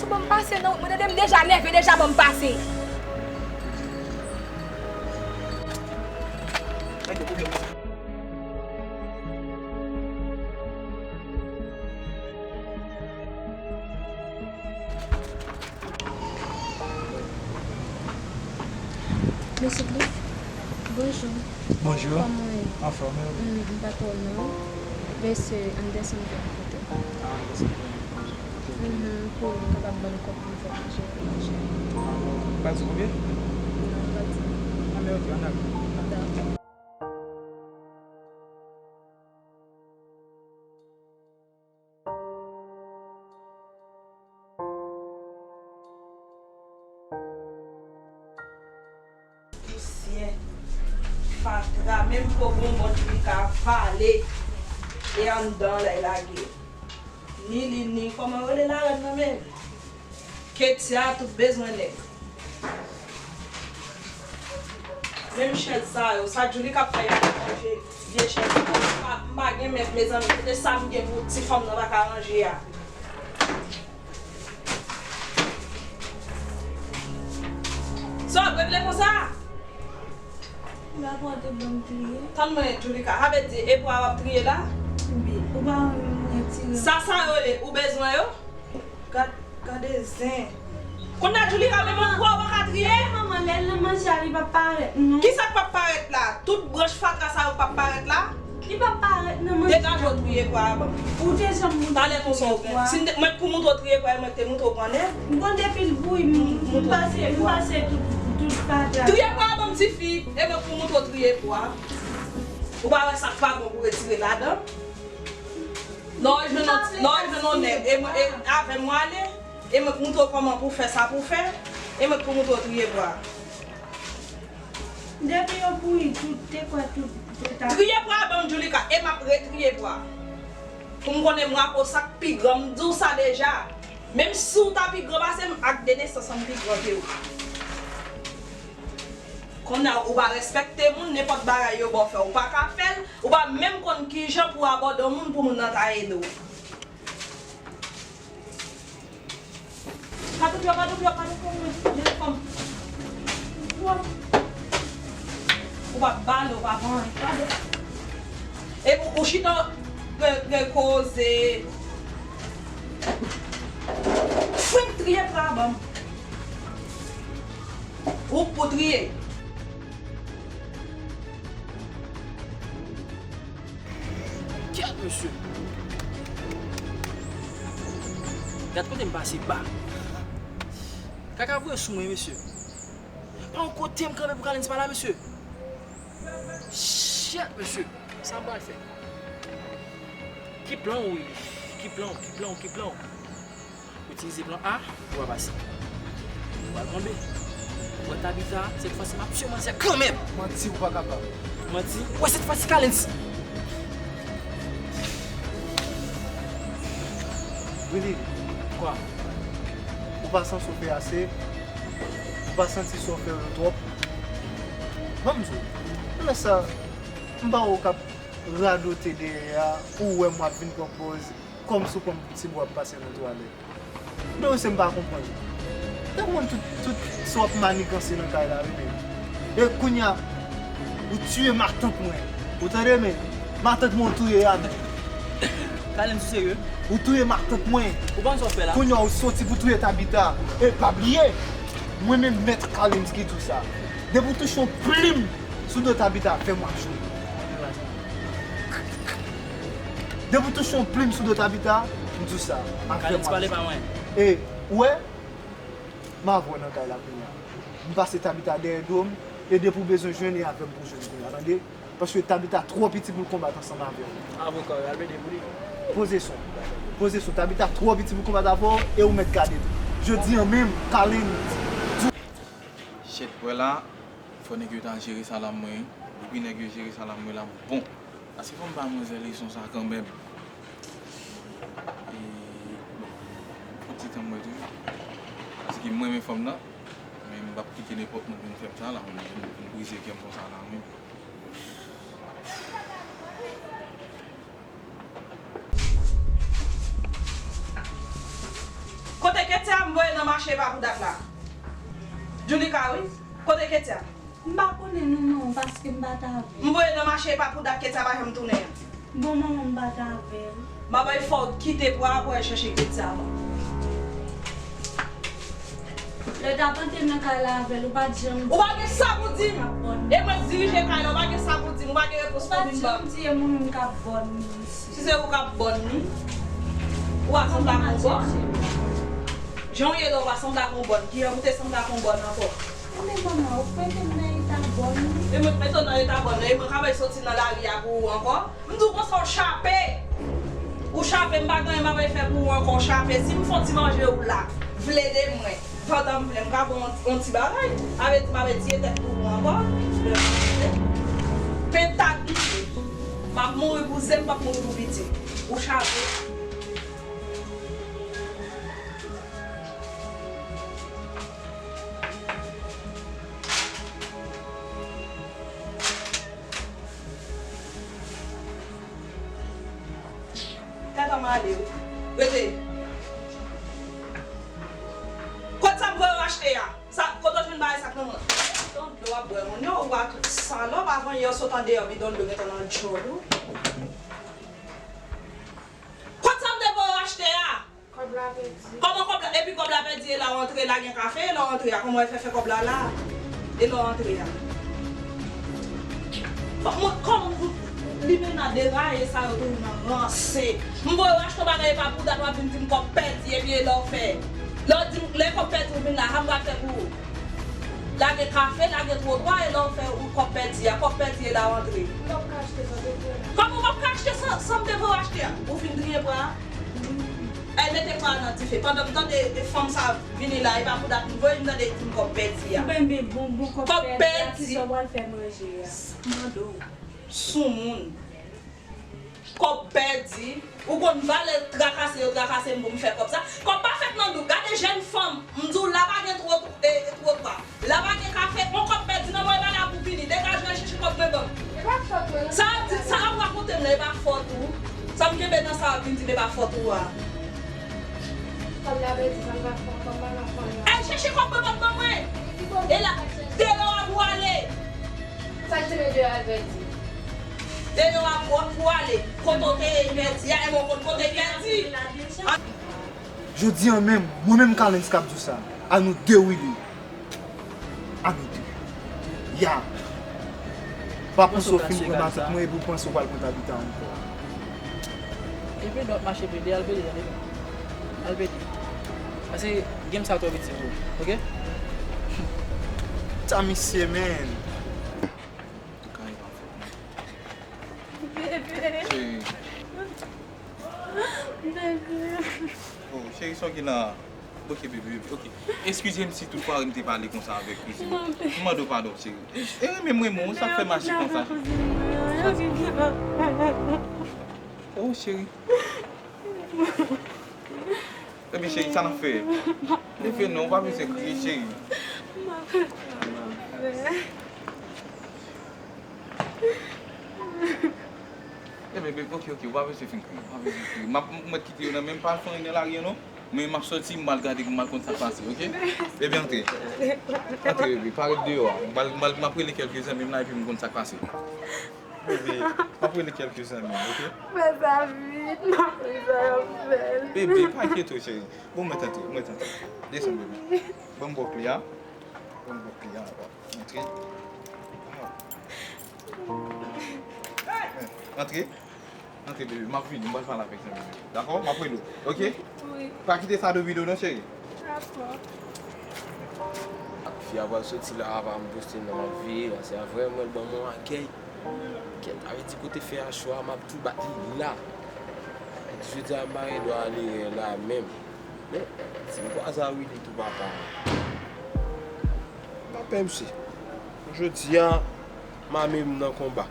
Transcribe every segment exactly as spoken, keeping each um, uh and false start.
Ban m pase non, mwen tande m deja nève deja, ban m pase. Mesye Cliff, bonjou. Bonjou. Kòman w ye? Anfòm, e ou? Mm, m pa twò non. Mesye Anderson te yon kote. Ah, Anderson te yon kote. Mhm, pou li kapab ban m kòb pou m fè manje pou manje. Ah, ou pa di konbyen? Non, m pa di. Ah, men ok, ann ale. Dakò. Pousyè, fatra, menm po bonbon li ka vale e anndan lè lage. Ni li, ni kòman yo rele larèn nan menm? Ketya, tout bezwen nèg. Menm chèz sa yo, sa Djouly k ap fè yo manje vye chèz sa yo. M pa, m pa gen mèt, mezanmi. Kote sa m gen pou ti fanm nan pa ka ranje a? Sa w ap regle konsa? M pa pran tout ban m triye. Tann mwen, Djoulika, sa vle di e pwa w ap triye la? Wi, ou pa wè mwen tire. Sa, sa yo ye, ou bezwen yo? Gad, gade zen. Kounye a, Djoulika, menm yon pwa w pa ka triye? Manman, lè l nan manje a, li p ap parèt, non. Kisa k p ap parèt la? Tout branch fatra sa yo p ap parèt la? Li p ap parèt nan manje. Degaje w, triye pwa a ban m. Ou te janm montre. Talè konsa w gen. Si m te, mwen t pou montre w triye pwa a, mwen t te montre w pran nèg. Bon, depi l bouyi, m, m pase, m pase tout, tout fatra. Triye pwa a ban m, tifi. E mwen t pou montre w triye pwa a. Ou pa wè sa k pa bon pou retire ladan? Lè w jwenn yon, lè w jwenn yon nèg, e mwen, e avè m w ale, e mwen t pou montre w kòman pou w fè sa pou w fè, e mwen t pou montre w triye pwa a. Depi yo bouyi tout, te kwè tout, tout a. Triye pwa a ban m, Djoulika, e m ap retriye pwa a. Pou m konnen mwa ko sa k pi gran, m di w sa deja. Menm si w ta pi gran pase m, ak de nesans an m pi gran ke w. Kounye a, ou pa respekte moun, nenpòt bagay yo ba w fè, ou pa ka fè l, ou pa menm konn kijan pou w abòde yon moun pou moun nan ta ede w. Pa touche w, pa touche w, pa touche w, mwen, jèn fanm. Ou p ap bale, ou p ap anyen, tande. Epi ou chita, gen, gen koze. Fwenk, triye pwa a ban m. Ou pou triye. Kèt, mesye. Gad kote m pase ba. Kaka voye sou mwen, mesye. Pa yon kote m kanpe pou Kalens pa la, mesye. Shit, mesye. Sa m pral fè? Ki plan w, Willy? Ki plan w? Ki plan w? Ki plan w? Itilize plan A pou w pase. Ou pral tonbe. Ou wè Tabita, sèt fwa si m ap tiye manzè kanmenm. Manti, ou pa kapab. Manti? Ou wè sèt fwa si Kalens. Willy. Kwa? Ou pa santi w fè ase? Ou pa santi sa w fè yo twòp? Ban m di w. Nan sa, m pa wè w k ap radote dèyè a, ou wè m w ap vin pran pòz. Kòmsi w konn ti bwa ap pase nan twalèt. Men ou se m pa konprann. Te konprann tout, tout sa w ap maniganse nan kay la, wi, men. E kounye a, ou tiye matant mwen. Ou tande, men? Matant mwen ou touye a, men. Kalens, ou serye? Ou touye matant mwen. Ou konn sa w fè la? Kounye a, ou soti pou touye Tabita. E pa bliye, mwen menm mèt Kalens ki di w sa. Depi w touche yon plim sou do Tabita, fè m ap jwe. Depi w touche yon plim sou do Tabita, m di w sa. Kalens, pale pa mwen. E, ou wè, m avè w nan kay la kounye a. M pase Tabita dèyè do m, e depi w bezwen jwenn, e avè m pou w jwenn kounye a, tande? Paske Tabita twò piti pou l konbat ansanm avè w. Avoka w yo, al plede pou li. Poze son. Poze son. Tabita twò piti pou l konbat avè w, e ou mèt gade tou. Jodi a menm, Kalens. Shit, wè la, fò nèg yo ta jere salam mwen, wi. Depi nèg yo jere salam mwen la, m bon. Paske fò m ba manzè leson sa kanmenm. E, bon, fò ti tan m wè toujou. Paske m renmen fanm nan, men m p ap kite nenpòt moun vin fè m sa la, vin, vin brize kè m konsa la, wi. Kote ke Sa m voye nan mache pa pou dat la. Julika, wi. Kote Ketia? M pa konnen non, non, paske m pa t avè l. M voye nan mache pa pou dat Ketia pa janm tounen an. Bon, manman, m pa t avè l. M ap fè w kite pou w al chèche Ketia avan. Lè w t ap antre nan kay la avè l, ou pa t janm di. Ou pa gen sa pou di m. E mwen k dirije kay la, ou pa gen sa pou di m, ou pa gen repons pou vin ban m. Ou pa t janm di e mwen menm k ap bòn li isi. Si se ou k ap bòn li, ou a sanble ak yon bòn. Jan w ye la, ou a sanble ak yon bòn. Kilè ou te sanble ak yon bòn ankò? Ebyen manman, ou mete m nan eta bòn wi. E mwen k mete w nan eta bòn nan, e mwen k ap soti nan lari a pou ou ankò. M di w konsa w chape. Ou chape, m pa gen anyen m ap fè pou ou ankò, w chape. Si m fè yon ti manje ou la, vle de mwen, pandan m vle, m ka ba w yon, yon ti bagay. Sa vle di m ap tiye tèt pou ou ankò. Pentak li, m ap mouri pou zen, m p ap mouri pou pitit. Ou chape. Tèt an male wi. Rete. Kot sa m voye w achte a? Sa, kote w jwenn bagay sa k nan men w? Don dlo w ap bwè moun yo, ou a tout salòp, avan yè w sot andeyò bidon dlo gentan nan djòl ou. Kot sa m te voye w achte a? Kòb la pèdi. Kòman kòb la? Epi kòb la pèdi, e la w antre, la gen kafe, e la w antre a, kòman w fè fè kòb la la? E la w antre a. Fòk mwen, kòman pou limena deraye sa yo toujou nan ranse? M voye w achte yon bagay, e pa pou dat w ap vin di m kòb pèdi, epi e la w fè. Lè w di m, lè kòb pèdi ou vin la, sa m pral fè pou ou? Lage kafe, lage twotwa, e la w fè ou kòb pèdi a, kòb pèdi e la w antre. Kòman w p ap ka achte sa, sa m te voye w achte a? Ou fin triye pwa a? Ay, mete pwa a nan dife. Pandan m tande fanm sa vini la, e pa pou dat m voye, m tande li di m kòb pèdi a. Ou benbe bonbon kòb pèdi a, kisa w pral fè manje a? Mande w. Soumoun. Kòb pèdi. Ou konn valè trakase yo trakase m pou m fè kòb sa? Kòb pa fèt nan dou. Gade jèn fanm. M di w la pa gen twotwa, e, twotwa. La pa gen kafe. On kòb pèdi nan mwen, e pa la pou vini. Degaje w al chèche kòb mwen ban m. E pa fòt mwen, non. Sa ap di, sa ap rakonte m la, e pa fòt ou. Sa m kenbe nan sa ap vin di m e pa fòt ou a. Kòb la pèdi, sa m pa fè, kòb pa nan fanm nan. Al chèche kòb mwen ban m ban mwen. E la, deyò a pou ale. Sa k te mete yo al pèdi? Deyò a pou, pou ale. Kote w te ye pèdi a, e mwen konn kote w pèdi. Jodi an menm, mwen menm Kalens k ap di w sa, a nou de wi li. A nou de. Ya. Pa panse w fin pran matant mwen epi w panse w pral pran Tabita ankò. Epi lòt mache pede, al pede, tande. Al pede. Paske game sa twò piti pou ou, oke? Sa misye, man. Bebe. Cheri. Bebe. Oh, cheri, sa w gen la? Ok, bebe, bebe, ok. Eskize m si toutfwa m te pale konsa avèk kouzin. M mande w padon, cheri. E renmen m renmen w, sa k fè m aji konsa. Oh, cheri. Ebyen, cheri, sa n ap fè? Leve non, ou pa bezwen kriye, cheri. Ebyen, bebe, ok, ok, ou pa bezwen fin kriye, ou pa bezwen kriye. M ap, m mèt kite yo nan men m, pa al fè anyen nan lari an non. Men m ap soti, m al gade, m al konn sa k pase, ok? Ebyen, antre. Antre, bebe, parèt deyò a. M al, m al, m ap rele kèlke zanmi m la, epi m konn sa k pase. Bebe, m ap rele kèlke zanmi m, ok? Fè sa vit, m ap fè sa y ap fè l. Bebe, pa enkyete w, cheri. Bon, mwen tante, mwen tante. Desann, bebe. Ban m ba w kle a. Ban m ba w kle a. Antre. Antre. Antre, bebe. M ap vini. M pral pale avèk zanmi m. Dakò? M ap rele w. Ok? Wi. Pa kite sa domine w non, cheri. Dakò. Fi a pral soti la, apa m poste nan m ap veye, paske a vrèman l ban m yon akèy. Kèt, sa vle di kote fè a cho a, m ap tou bat li la. Jodi a, m pa gen dwa ale la menm. Men, si m kwaze a Willy tou papa. M pa pè, mesye. Jodi a, m ame m nan konba.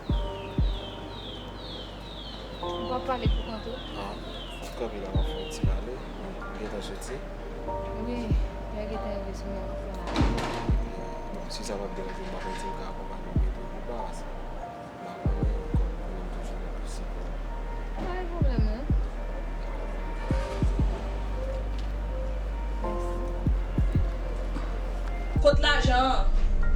Ou p ap pale pou kont ou? Ah, m ap kanpe la, m ap fè yon ti pale. M gentan soti. Wi, lè gentan rive sou mwen, m ap fè la. Bon, si sa p ap deranje w, m ap rete m ka akonpanye w bientôt pou baz. M pa konnen, kòm ou konnen m toujou la pou sipò. Pa gen pwoblèm, non. Mèsi. Lajan an.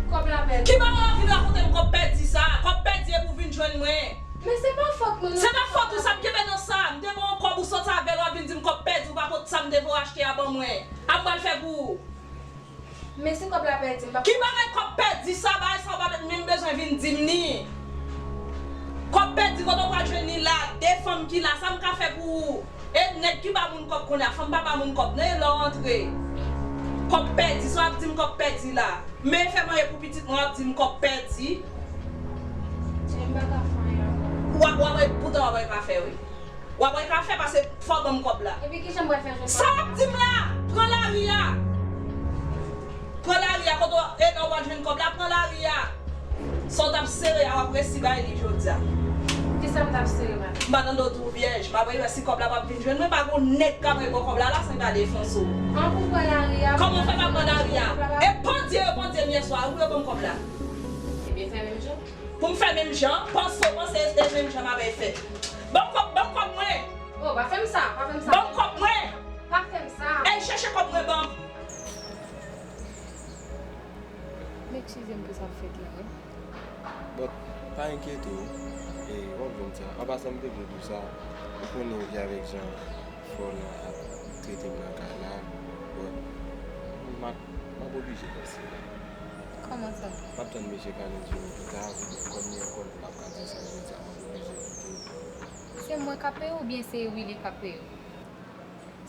Kòb la pèdi. Ki bagay w ap vin rakonte m kòb pèdi sa? Kòb pèdi epi w vin jwenn mwen. Men se pa fòt mwen, non. Se pa fòt ou, sa m kenbe nan sa. M te ba w kòb ou soti avè l, w ap vin di m kòb pèdi, ou pa pot sa m te voye achte a ban mwen. A m pral fè pou ou. Men si kòb la pèdi, m p ap... Ki bagay kòb pèdi sa? Bagay sa ou pa t menm bezwen vin di m ni. Kòb pèdi kote w pral jwenn li la? De fanm ki la, sa m ka fè pou ou? E nèg ki ba moun kòb kounye a, fanm pa ba moun kòb, non, e lè w antre. Kòb pèdi, sa w ap di m kòb pèdi la? Men fè manje pou pitit mwen, w ap di m kòb pèdi. Chen, m pa ka fè anyen ankò. W ap, w ap, poutan w ap wè pa fè, wi. W ap wè ka fè, pase fò w ban m kòb la. Epi ki jan m pral fè jwenn kòb la? Sa w ap di m la? Pran lari a. Pran lari a, kote w, e lè w pral jwenn kòb la, pran lari a. Sa w t ap sere a, w ap resi bay li jodi a. Kisa m t ap sere, madanm? M pa tande w di w vyèj. M ap rele si kòb la p ap vin jwenn mwen, pa gon nèg k ap rele bò kòb la la san ka defonse w. An pou pran lari a. Kòman w fè pa pran lari a? E pandye yo pandye m yèswa, ou yo ban m kòb la. Ebyen, fè menm jan. Pou m fè menm jan, panse w panse e menm jan m ap fè. Ban m kòb, ban m kòb mwen. Oh, pa fè m sa, pa fè m sa. Ban m kòb mwen. Pa fè m sa. Ey, chèche kòb mwen ban m. M eskize m pou sa k fèt la, wi. Bon, pa enkyete w. E, w ap jwenn sa. An pasan, m te vle di w sa. Ou konnen, e avèk jan Florent ap trete m nan kay la. Bon, m ap, m ap oblije pase la. Kòman sa? M ap tann mesye Kalens vini pita, kòm li ankò, m p ap ka di sa, jodi a, m ap oblije kite. Se mwen k ap peye w oubyen se Willy k ap peye w?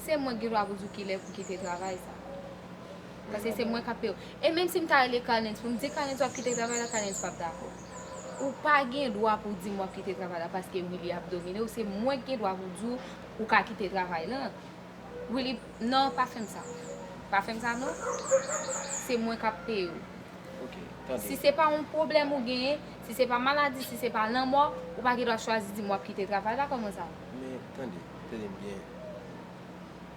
Se mwen ki gen dwa pou di w kilè pou kite travay sa. Paske se mwen k ap peye w. E menm si m ta rele Kalens pou m di Kalens w ap kite travay la, Kalens p ap dakò. Ou pa gen dwa pou w di m w ap kite travay la paske Willy ap domine w. Se mwen ki gen dwa pou di w ou ka kite travay la. Willy, non, pa fè m sa. Pa fè m sa, non. Se mwen k ap peye w. Ok, tande. Si se pa yon pwoblèm ou genyen, si se pa maladi, si se pa lanmò, ou pa gen dwa chwazi di m w ap kite travay la, kòman sa? Men, tande, tande m byen.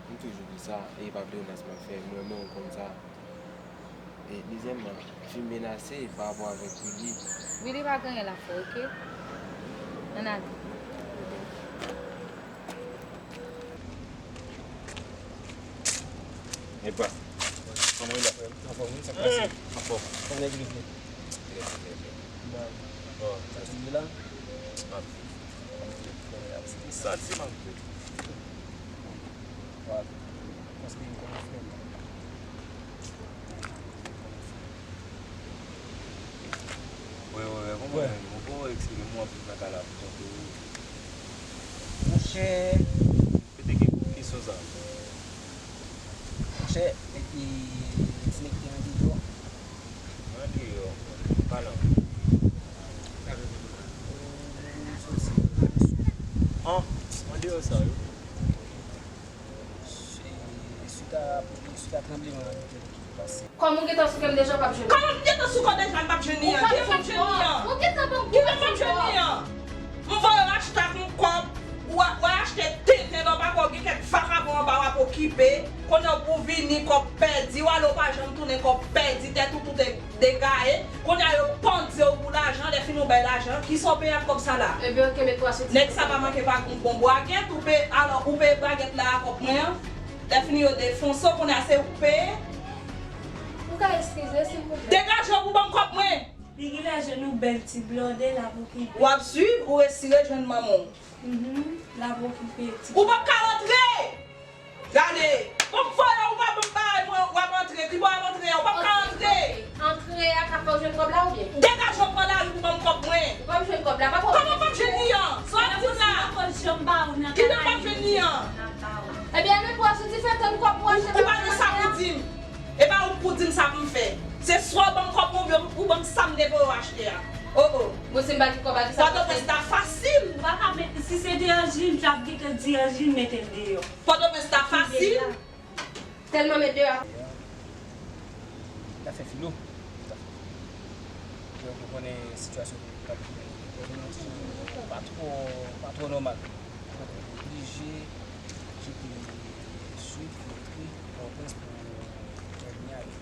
M toujou di sa, e pa pleyonas m ap fè, m renmen w konn sa. E dezyèmman, fi m menase pa rapò avèk Willy. Willy pa gen anyen l ap fè, oke? Ann ale. Epa. Kòman w ye la? Anfòm, wi, sa k pase? Anfòm. Kòman nèg yo ye? Trè byen, trè byen. Bon. Bon. Sa ti la? M ap viv. Santi m ap viv. Wè, paske m konn frè m. Wè, wè, wè, konprann. Wè. Bon, bon, eksplike m, w ap viv nan kay la pou kont ou. Monchè. Kote gen kesyon sa? Monchè, e, e, ti nèg ki te andeyò. Andeyò, pale anpil. An, andeyò sa yo. Suit a, suit a tranbleman an ki te pase. Kòm ou gentan sou kè m deja, w p ap jwenn li. Kòman m gentan sou kè w deja, m p ap jwenn li an? Kilè m p ap jwenn li an? Ou gentan ban m kou. Kilè m p ap jwenn li an? M voye w achte ak yon kòb, w a, w a achte tenten nan, pa kwè w gen kèk vakabon anba w ap okipe. Kounye a w pou vini, kòb pèdi, w ale w pa janm tounen, kòb pèdi, tèt ou tout e degaye. Kounye a yo pandye w pou lajan, lè fini w bay lajan, kisa w peye ak kòb sa la? Ebyen, oke, met pwa soti. Nèg sa pa manke pa gon bon bwagèt, ou peye, alò, ou peye bwagèt la a kòb mwen an. Lè fini yo defonse w, kounye a se ou k peye. Ou ka eskize, silvouplè? Degaje w pou ban m kòb mwen! Li genlè jwenn yon bèl ti blòdè l ap okipe. W ap swiv, ou resi rejwenn manman w. Mhm, l ap okipe ti... Ou p ap ka rantre! Gade, bon, m voye w, ou pa ban m bagay mwen, w ap antre. Ki bò w ap antre a? Ou p ap ka antre! Antre a ka fè w jwenn kòb la oubyen? Degaje w pran lari pou ban m kòb mwen! Ou p ap jwenn kòb la, pa pwoblèm. Kòman w p ap jwenn li an? Sa w ap di m la? Kilè w p ap jwenn li an? Ebyen, ale pou w soti fè tann kòb pou w achte bagay manje a. Ou pa gen sa pou di m. E pa ou k pou di m sa pou m fè. Se swa w ban m kòb mwen oubyen ou ban m sa m te voye w achte a. O, o. Bon, si m pa gen kòb a kisa m ap fè? Pòtoprens ta fasil. Ou pa ka met, si se de Angeline, m t ap gentan di Angeline mete l deyò. Pòtoprens ta fasil. Tèlman met deyò. L ap fè filo. Donk, ou konnen sitiyasyon peyi a, pa twò, pa twò nòmal. Donk, nou oblije kite Sud, Pòtoprens pou èd li ale.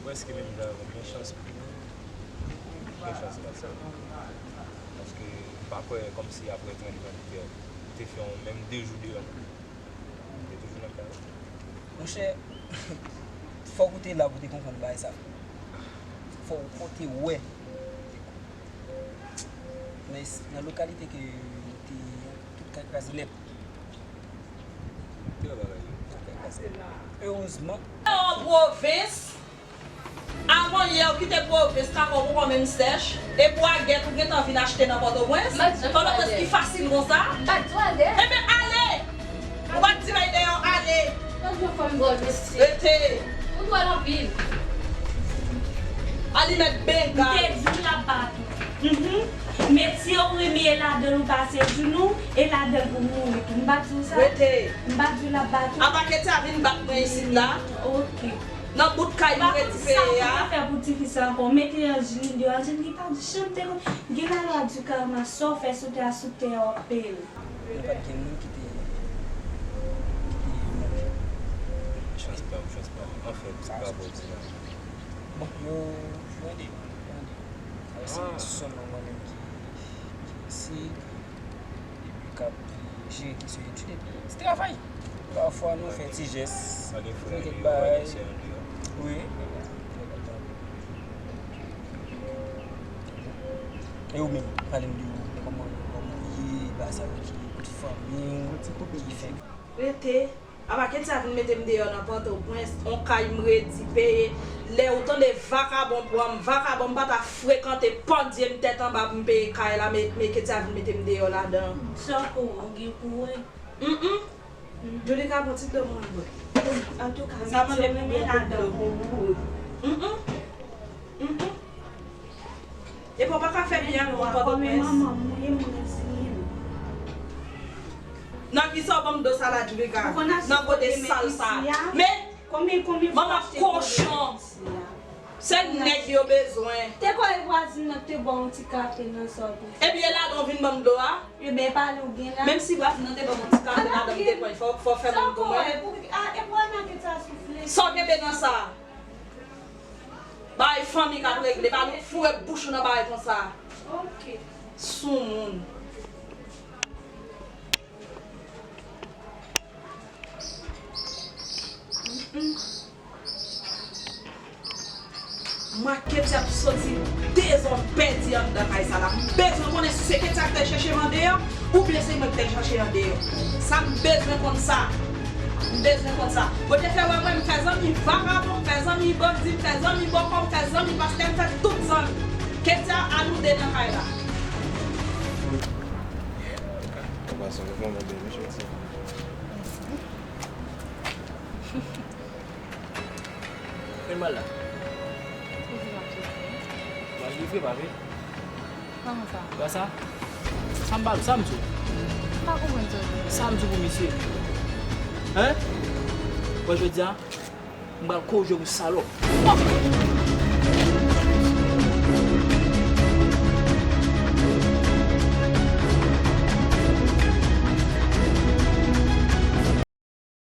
Prèske menm jan avè m, men chans pou nou, gen chans pa sa. Paske m pa kwè kòmsi apre trannde ven, ou te fè yon menm de jou deyò. Ou te toujou nan kay ou. Monchè, fòk ou te la pou te konprann bagay sa. Fòk ou te wè. Nan, nan lokalite ke nou te ye an, tout kay kraze nèt. Tout kay kraze. Erezman. An pwovens, avan yè ou kite pwovens la, kòb ou pa menm sèch, e pou agèt ou gentan vin achte nan Pòtoprens. Pòtoprens ki fasil konsa? Ebyen ale! Ou pa t di bay dèyè w ale. Yon fòm gòl, mesye. Rete. Ou twò anpil. Alimèt benga. M te di w l ap bat ou. Mhm. Metye w renmen e ladan l ou pase jounen w, e ladan l pou mouri tou. M pa t di w sa? Rete. M pa t di w l ap bat ou? Apa Ketia vin bat mwen isit la? Ok. Nan bout kay m redi peye a. Fè pou ti fi sa ankò. Mete Angeline deyò. Angeline ki pa janm te konn. Gen la lwa di karma, sa w fè sou tè a, sou tè a w ap peye l. Nou pa t gen moun ki te, ki te chans pa ou, chans pa ou. Anfen, se pa pou di la. Bon, yo, yo ede m, yo ede m. Alò, se sèlman mwen menm ki, ki isit, epi k ap jere kesyon etid, epi ti travay. Pafwa, nou fè ti jès, fè kèk bagay. Wi. E ou menm, pale m de ou, kòman, kòman w ye, bagay sa yo ki kote fanmi w, ki fè. Rete, apa Ketia vin mete m deyò nan Pòtoprens, on kay m redi peye. Lè ou tande vakabon pran m, vakabon m pa ta frekante pandye m tèt anba pou m peye kay la, men, men Ketia vin mete m deyò ladan. Sa w gen pou wè? Mm, mm. Julika, pran ti dlo mwen bwè. Antouka, sa mande pou bwè tout dlo. Mm, mm. Mm, mm. Epi w pa ka fè byen ak moun Pòtoprens. Nan kisa w ban m dlo sa la, Julika? Nan kote sal sa. Men, manman kochon. Se nèg yo bezwen. Te kwè e vwazin nan te ba w yon ti kafe nan sa w te fè. Ebyen, ladan w vin ban m dlo a. Ebyen, pale w gen la. Menm si vwazin nan te ba m yon ti kafe ladan m te pran, fò, fò w fè moun pou mwen. Sa w genbe nan sa? Bay fanmi k ap regle, pa nou foure bouch ou nan bagay konsa. Ok. Soumoun. Mm-mm. Mwen ak Ketia ap soti dezòd pèdi anndan kay sa la. M bezwen konnen si se Ketia ki t al chèche m andeyò, oubyen se mwen ki t al chache andeyò. Sa m bezwen konn sa. M bezwen konn sa. Bon, te fè wè mwen, m fè zanmi vakabon, m fè zanmi bandi, m fè zanmi bòkò, m fè zanmi pastè, m fè tout zanmi. Ketia, a nou de nan kay la. An pasan, mwen mande mesye ti. Fè mal la. Kote m ap soufri? M ap soufri, pa vre? Kòman sa? Ba sa? Sa m ba, sa m di w? M pa konprann sa w di. Sa m di w pou misye? Hein? Bon, jodi a, m pral korije w pou salòp.